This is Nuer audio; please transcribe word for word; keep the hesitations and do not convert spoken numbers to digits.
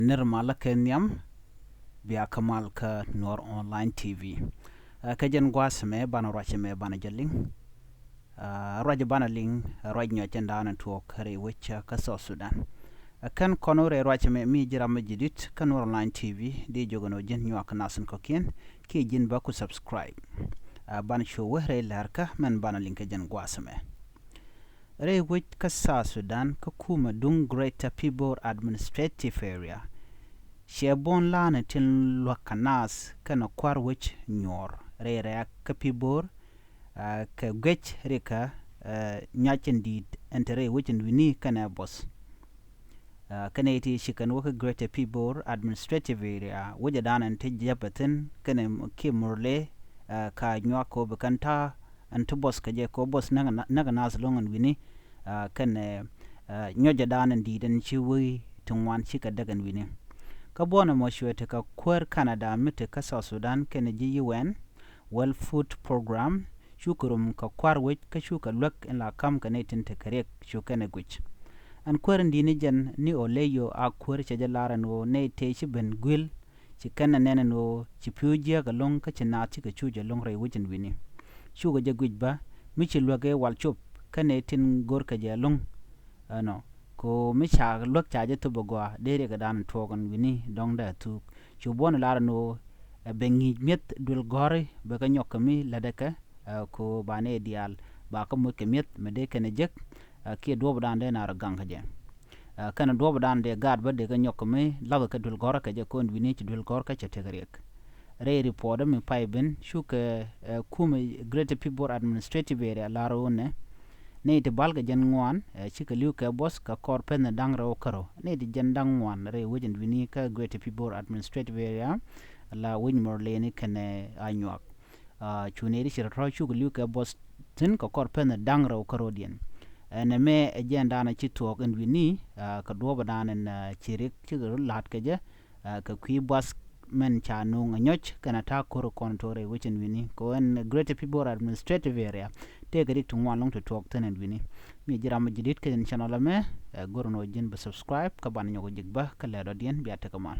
Nir malä kɛ nhiam bia kä mal kä Nuɔr Online T V. Ɛ, kä jɛn gua̱a̱th mɛ banɛ ruac mɛ banɛ jɛ liŋ. Ɛ, ruac banɛ liŋ ɛ ruac nyɔc ɛn da̱a̱n tuɔɔk rɛy wec kä South Sudan. Ɛ, kɛn kɔn rɛy ruac mɛ mi ji̱ ram mi ji̱ dit kä Nuɔr Online T V di jogɛ nɔ ji̱n nyuak nath in kɔ̱kiɛn kiɛ ji̱n bä ku subscribe. Ɛ, banɛ cu wä rɛy lɛr kä mɛn banɛ liŋ kä jɛn gua̱a̱th mɛ. Rɛy wec kä South Sudan kä kumɛ duŋ Greater Pibor Administrative Area. Ciɛ buɔ̱n la̱a̱nɛ tin luäk kä naath kɛnɛ kua̱r wec nyuɔr rɛy rɛ̈ɛ̈k kä Pibor, ɛ, kɛ guic rikä, ɛ, nyuac in di̱i̱t ɛn te rɛy wec in wi̱ni kɛnɛ buɔth. Ɛ, kɛnɛ iti ci kɛn wä kä Greater Pibor Administrative Area wecɛ da̱a̱n ɛn te jäpɛ thi̱n kɛnɛ kiɛ Murle, ɛ, ka nyuak kɛ wä bi kɛn ta̱a̱ ɛn ti buɔth kɛ jɛ kɛ wä buɔth näk, näk naath lo̱ŋ ɛn wi̱ni, ɛ, kɛnɛ, ɛ, nyuɔcɛ da̱a̱n ɛn di̱i̱t ɛn ci wei ti ŋuan ci kɛ däk ɛn wi̱ni. Kä buɔ̱n ɛmɔ cuɛ tekɛ kuäär Canada mi te kä South Sudan kɛnɛ ji̱ U N World Food Program cukɛ rom kɛ kua̱r wec kä cukɛ luäk in la ka̱m kɛ nɛy tin tekɛ riɛk cu kɛnɛ guic. Ɛn kuäär in di̱i̱t ni jɛn ni ɣöö ley ɣöö a kuäär cɛ jɛ lar ɛn ɣöö nɛy tëë ci ben gui̱l ci kɛn ɛ nɛn ɛn ɣöö ci pi̱w jiääk ɛlɔ̱ŋ kä ci naath cikɛ cuuc ɛlɔ̱ŋ rɛy wec in wi̱ni. Cukɛ jɛ guic bä mi ci luäk ëë wal cop kä nɛy tin görkɛ jɛ ɛlɔ̱ŋ. Ɛnɔ kɛ ɣöö mi ca luäk ca jɛ thop ɛ gɔaa dee riɛk ɛ da̱a̱n tuɔɔk ɛn wi̱ni dɔ̱ŋdɛ ɛ thuuk. Cu buɔ̱n ɛ lar ɛn ɣöö ɛ bɛ ŋi̱i̱c mi̱eth duël gɔ̱ri bɛ kɛ nyɔk kɛ mi lätdɛ kɛ, ɛ, kɛ ɣöö ba nɛy diaal ba kä moc kɛ mi̱eth mɛ dee kɛn ɛ jek, ɛ, kiɛ duɔ̱ɔ̱p ɛ da̱a̱n dee naar ɛ gaŋ kä jɛ. Ɛ, kɛnɛ duɔ̱ɔ̱p ɛ da̱a̱n dee gaat bä dee kɛ nyɔk kɛ mi la̱thɛ kɛ duël gɔ̱rä kɛ jɛ kɔn wi̱ni ci duël gɔ̱rä kä cɛ tek riɛk. Rɛy report mi pay ben cukɛ, ɛ, kumɛ Greater Pibor Administrative Area lar ɣöö nɛ nɛy ti bal kɛ jɛn ŋuan, ɛ, cikɛ li̱w kɛ buɔth kɛ kɔr pɛn da̱ŋ rɛw kärɔ̱ nɛy ti jɛn da̱ŋ ŋuan rɛy wec in wi̱ni kä Greater Pibor Administrative Area la wec Murle ni kɛnɛ Anyuak. Ɛ, cu nɛy ti ci rɔ̱ cukɛ li̱w kɛ buɔth thi̱n kɛ kɔr pɛn da̱ŋ rɛw kärɔ̱diɛn. Ɛ, nɛmɛ ɛ jɛn da̱a̱n ci thuɔɔk in wi̱ni, ɛ, kɛ duɔ̱ɔ̱p ɛ da̱a̱n in, ɛ, ci riɛk cikɛ rɔ la̱t kɛ jɛ, ɛ, kɛ kui̱ buath mɛn ca nuŋ ɛ nyɔc kɛnɛ ta̱a̱ ko̱r kɔn to̱rɛ wec in wi̱ni kɛ ɣöö ɛn Greater Pibor Administrative Area tëëkɛ riɛk ti ŋuan lɔ̱ŋ ti thuɔɔk thi̱n in wi̱ni. Mi ji̱ ram mi ji̱ di̱t kä jɛn channel ɛmɛ, ɛ, go̱r ɛn ɣöö ji̱n bɛ subscribe kä banɛ nyɔk ji̱k bä kä lɛr dɔ̱diɛn bia tekɛ mal.